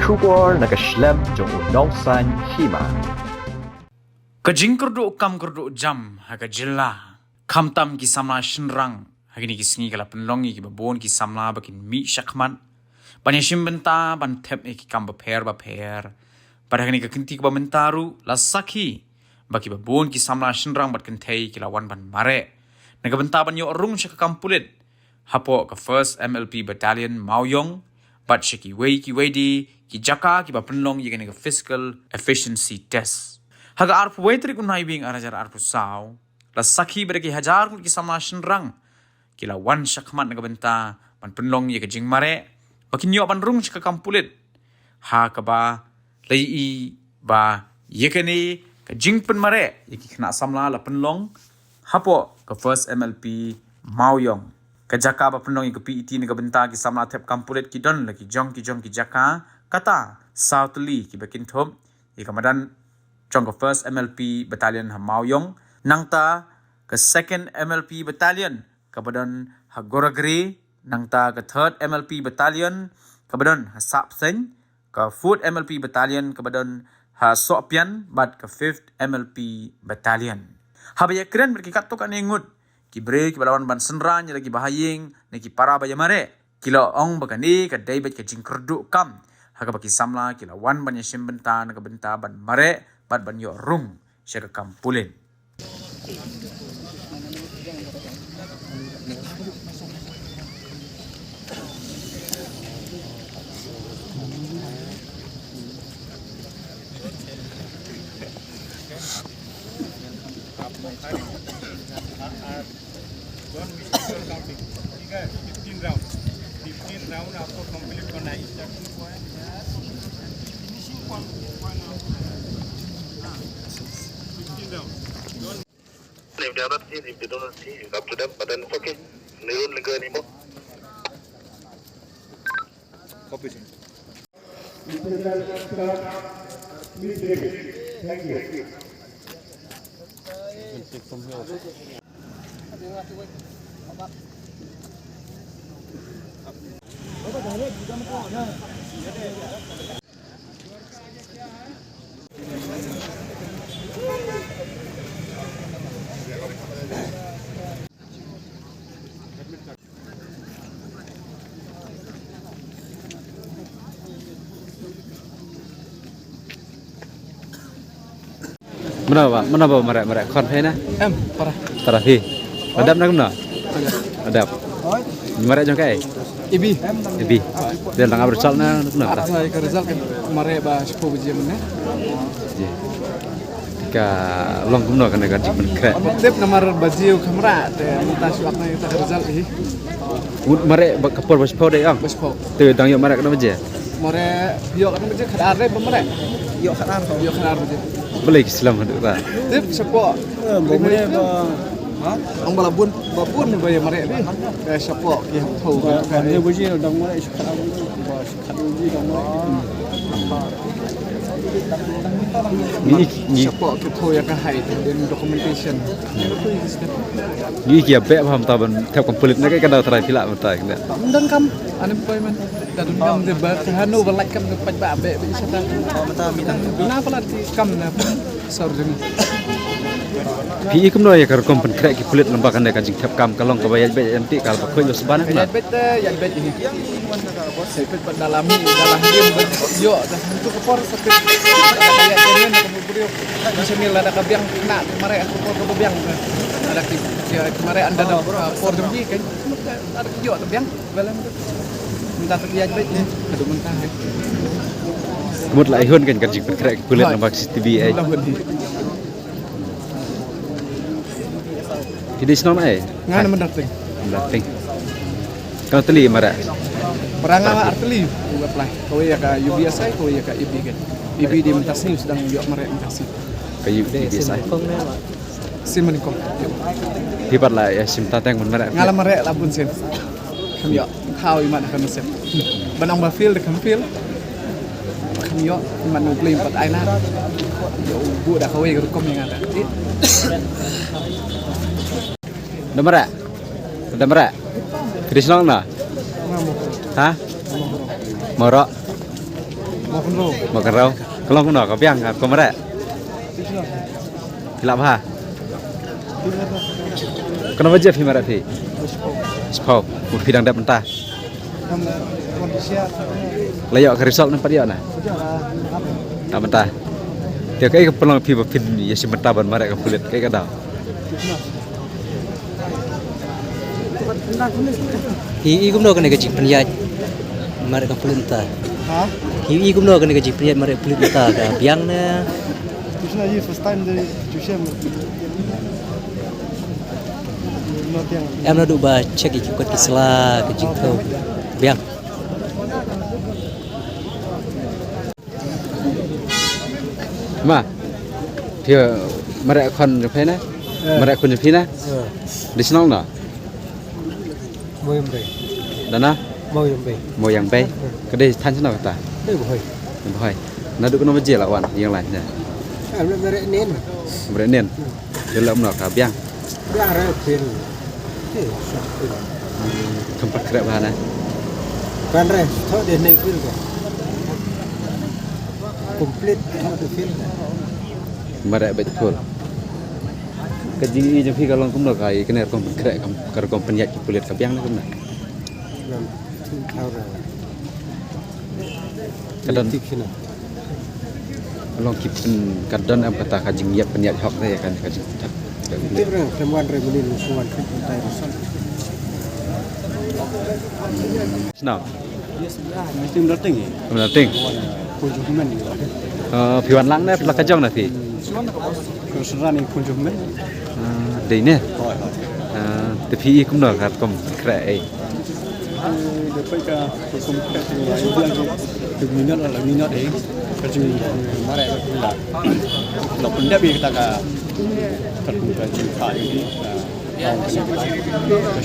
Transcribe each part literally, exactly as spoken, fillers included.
Khubor na ka shlem jong u Nongsaiñ Hima. Ka jingkyrduh kam kyrduh jam ha ka jylla, khamtam ki samla shynrang, ha kine ki sngi ka la pynlong ïa kiba bun ki samla ba kin mih shakhmat ban ïashim bynta ban thep ïa ki kam bapher bapher. Bad ha kane ka kynti kaba mynta ruh la sakhi ba kiba bun ki samla shynrang bad kynthei ki la wan ban mareh na ka bynta ban ïoh rung sha ka kam pulit hapoh ka First M L P Battalion Mawïong, bad sha kiwei kiwei de ki jaka kiba pynlong ïa kane ka Physical Efficiency Test. Ha ka arphew wei tarik u Naiwieng ar hajar arphew saw, la sakhi ba da ki hajar ngut ki samla shynrang ki la wan shakhmat na ka bynta ban pynlong ïa ka jingmareh ba kin ïoh ban rung sha ka kam pulit, ha kaba la ïohi ba ïa kane ka jingpynmareh ïa ki khynnah samla la pynlong hapoh ka First M L P Mawïong. Ka jaka ba pynlong ïa ka P E T na ka bynta ki samla thep kam pulit ki don la ki jong ki jong ki jaka, kata saw tylli kiba kynthup ïa ka madan jong ka First M L P Battalion ha Mawïong, nangta ka Second M L P Battalion kaba don ha Goragre, nangta ka Third M L P Battalion kaba don ha Sahpseiñ, ka Fourth M L P Battalion kaba don ha Sohpian, bad ka Fifth M L P Battalion. Haba ïakren bad ki katto katne ngut ki briew kiba la wan ban synran ïa la kiba ha ïing ne ki para ba ïamareh, ki la ong ba kane ka dei beit ka jingkyrduh kam ha kaba ki samla ki la wan ban ïashim bynta na ka bynta ban mareh bad ban ïoh rung sha ka kam pulit. Don't miss your counting. ठीक है, fifteen round. Fifteen round आपको complete करना है। Starting point, finishing point, point of, हाँ, fifteen round. Don't If they are not here, if they do not see, it's up to them, but then it's okay. They don't linger anymore. Copy, sir. Thank you. Mano ba, mano ba mareh, mareh khon phi na? Em, para. Para phi. Adap na kumno? Adap. Mareh jong kai? Ibi. Ibi. Dia dang ap result na kumno? Ap sa ka result kan mareh ba shiphew baje mynne. Ji. Ka long kumno kane ka jingpynkhreh? Tip namar baje u khamrah te mynta shu ap na ita ka result hi. Mut mareh ba ka por ba shiphew dei ong. Ba shiphew. Te dang ïoh mareh katno baje? Mareh ïoh katno baje, khatar dei ba mareh. Ïoh khatar. Ïoh khatar baje. Balei ki slem haduh ba? Tip shapoh. Eh, ba mareh ba. Ha? Ong ba la bun, ba bun ba ïa mareh dei. Eh, shapoh ki hapdeng. Ba, ba ne baje dang mareh shapoh. Ba shapoh baje dang mareh. Ngi, ngi. Shapoh ki thoh ïa ka height, then documentation. Ngi ki ïa beh ba ham ta ban thep kam pulit na ka, ka dei trai phi lah mynta ka. Ym don kam unemployment. Ka don kam de ba ka hano ba lait kam de pait ba beh beh shata. Na palat ki kam na sor jong. Phi i kumno ïa ka rukom pynkhreh ki pulit lem bad kane ka jingthep kam, ka long kaba ïaid beit ïaid ti, ka la ba khuid ba sban kumno? Ïaid beit te ïaid beit hi. Ïaid beit bad da la mih da la him bad ïoh da hantu ka por sa peit. Ïaid beit ïaid beit. Misalnya lada ka biang na mareh ka por ka biang. Lada ki, ki mareh ynda da, ah, por jong ki kan. Lada ki ïoh da biang. Mynta ka ïaid beit ne, ka dei mynta. Ka mut la ai hun kan ka jingpynkhreh ki pulit namar C C T V ai. La hun. Ki dei shnong ai? Nga na Mynta Teng. Mynta Teng. Katno tylli mareh? Para nga ar tylli u apply. Kawei ïa ka U B S I, kawei ïa ka A B kan. A B dei mynta sngi u sdang ïoh mareh mynta sngi. Ka U B S I. Sien mynnyngkong. Phi pat la ïa shim ta teng ban mareh? Nga la mareh la bun sien. Kham ïoh thaw imat ha ka nusip. Ban ong ba fail da kham fail. Kham ïoh imat, U Blei pat ai lad. Ïoh buh da kawei ka rukom ïa nga ta. Da mareh? Da mareh? Phi dei shnong na? Ha? Mawroh. Mo Kynrau. Ka long kumno ka biang ka mareh? Phi lah bha? Kano baje phi mareh phi? Shiphew. Mut phi dang dep mynta. La ïoh ka result ne pat ïoh na? Dep mynta. Te kaei ka pynlong phi ba phin ïa shim bynta ban mareh ka pulit, kaei ka daw? Phi i kumno kane ka jingpynïaid mareh ka pulit mynta? Ha? Phi i kumno kane ka jingpynïaid mareh ka pulit mynta, ka biang ne? Phi sngewthuh first time de ju shem. Em naduh ba check ïa ki kot ki sla ka jingthew. Biang. Ma, phi mareh khun jong phi na? Eh. Mareh khun jong phi na? Eh. Dei shnong na? Mawïangbei. Dana? Mawïangbei. Mawïangbei. Eh. Ka dei thaiñ shano kata? Dei Bhoi. Bhoi. Naduh kano baje la wan ïeng laiñ na? Ah, mareh nen. Mareh nen. Hmm. Ïa la kumno ka biang? Biang re pil. Te shong pil. Kham pat khreh bha na. Kan re, thoh de nei pil ka. Complete thoh de pil ka. Mareh beit pul. Ka jingïohi jong phi ka long kumno ka ïa kane rukom pynkhreh, ka rukom pynïaid ki pulit, ka biang ne kumno? Biang. Thung thaw re. Ka don. Tik sini. Long ki pyn, ka don em kata ka jingïap pynïap hok ne, kan ka jing. Tik re, tem wan re muni lu suan tik tai rusan. Snow. Mesti mendating ya? Mendating. Kunjung men ya. Eh, phi wan lang ne, phi la ka jong na phi? Suan ka bos. Ko sra ni kunjung men. Ah, dei ne? Hoi, hoi. Ah, te phi i kumno ka rukom khreh ei? Eh, da peit ka rukom khreh tu la i biang tu. Tu minot la minot ei. Ka jing, eh, mareh la. La pyndep i kata ka. Ka rukom ka jing kha i di. Ah, ka shong ka jing.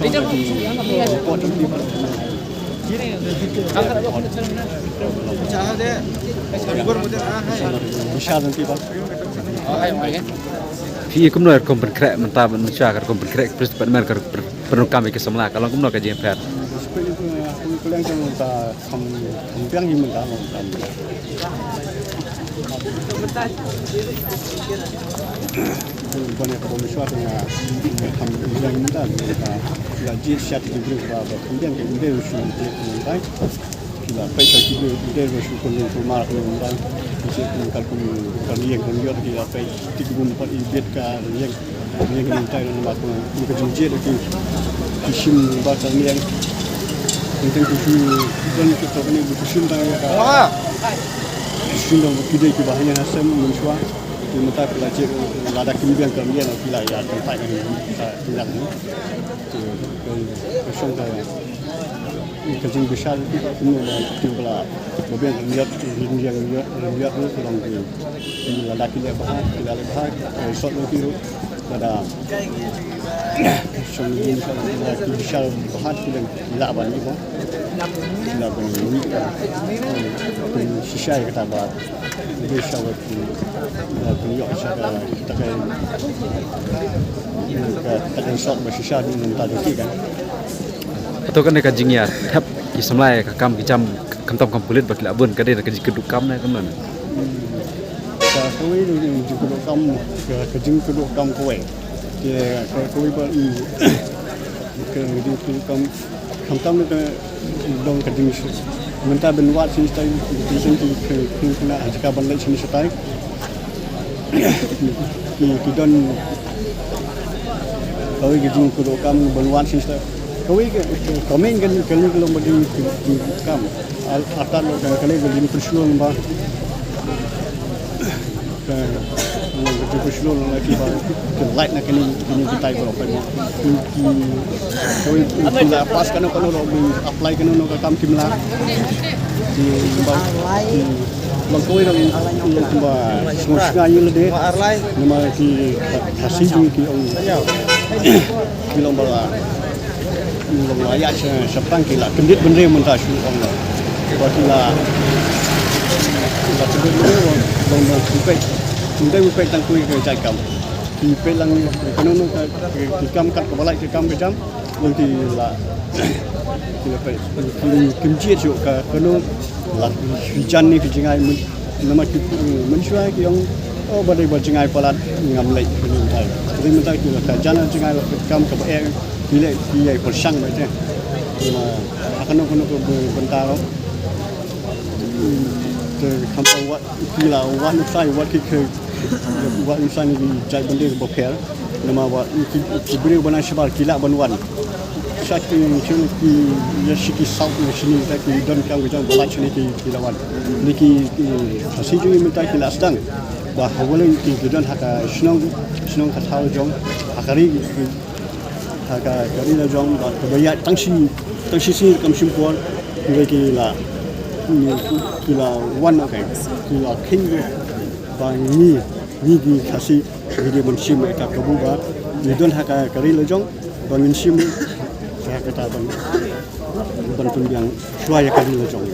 Ko jong ki. Bishar jong ki ba. Phi i kumno rukom pynkhreh mynta, ban mynshuwa ka rukom pynkhreh, pris pat mer ka pyn-, pyndonkam ïa ki samla, ka long kumno ka jingpher? Phi i kumno, phi i kumno mynta, kam, kam biang hi mynta, kam. Ban ïa ka mynshuwa ka, kam biang hi mynta, mynta. La jied shat ki briew ba, ba kam biang ki briew shu jied mynta. Ki la peit sha ki briew, ki dei ba shu pynlong pynmar pynlong bang. Ki shu pynlong ka kum ka lieng ka liot, ki la peit ki bun pat i biet ka lieng. Lieng ka lieng tai na ma kum ka jingjied ki. Ki shim ba ka lieng. Teng teng ki shu don ki tok ni ki shim ba ka. Ki shim ba ki dei ki ba hanya hasem mynshuwa. Ki mynta ki la jied lada kim biang ka lieng ki la ïa kan tai ka ni ka lieng ni. Ki ka shong ka Ka jingbishar kumno ba ki ba la ba biang riat riat riat riat riat ruh ka long ki. Ki la da ki leh bha, ki la leh bha, ka sot ruh ki ruh. Ka da shong ki bishar, ki bishar bha ki dang ki la ban ni ba. Ki la ban ni ka. Shisha ka ta ba. Bishar ba ki. Ba ki yok sha ka ta ka. Ka ta ka sot ba shisha ni ta ki kan. Hato kane ka jingïathep ki samla ïa ka kam ki jam khamtam kam pulit ba ki la bun, ka dei na ka jingkyrduh kam ne kumno ne? Ka kawei na ka jingkyrduh kam, ka, ka jingkyrduh kam kawei. Ka, ka kawei ba, mm, ka jingkyrduh kam, khamtam na ka dong ka jing, mynta ban wad shisha, shisha ki, ki, ki, kena jaka ban leit shisha tai. Ki, ki don kawei ka jingkyrduh kam ban wan shisha. Kawei ka, ka, ka main ka, ka, ka long ba jing, jing kam. Al, atat lo ka, ka long ka jingpyrshlur ba. Ka, ka jingpyrshlur la ki ba, ki lait na kini, kini kitai ba lo pa ni. Ki, ki, kawei, ki la pass kano, kano lo, apply kano, no ka kam kim la. Ki ba, ki, long kawei long, long ba, sngewsynei ïa lade. Namar ki, ka, ka sijung ki ong. Ki long ba la, long ba la ïa sha, sha pang ki la kyndit bynriew mynta shu ong la. Ba ki la, ki la kyndit bynriew long, long ba ki peit. Ki dei ba peit tang kawei ka jait kam. Ki peit lang kano no ka, ki, ki kam kat ka ba lait ki kam ka jam. Long ki la, Ki la peit, ki, kim jied shuh ka kano la phi jan ne phi jngai. Namar ki, mynshuwa ki ong, oh, ba dei ba jngai palat ngam leh, phi ong tai. Te mynta ki la ka jan jngai la kam kaba eh, ki leh ki ïai pyrshang beit te. Te na ha kano kano ka bynta ruh, te kham pat wat ki la wad nuksa, wat ki, ki wad nuksa na ki jaitbynriew bapher. Namar ba ki, ki briew ba na shabar ki lah ban wan. Sa ki, ki, ki, ïa shi ki saw, ïa shini ta ki don kam ka jong ba lait shini ki, ki la wan. Ni ki, ki Khasi jong ngi mynta ki la sdang ba ha Wahlyngkei ki don ha ka shnong, shnong ka thaw jong, ha ka ri, ki, ha ka, ka ri la jong, ba kaba ïaid tang shi, tang shi sngi kam shim por, ki, ki la, ki la wan, okay, ki la kheiñ ba ngi, ngi ki Khasi ngi dei ban shim ïa ka kabu ba ngi don ha ka, ka ri la jong, ba ngin shim ïa kata ban, ban pynbiang shuwa ïa ka ri la jong.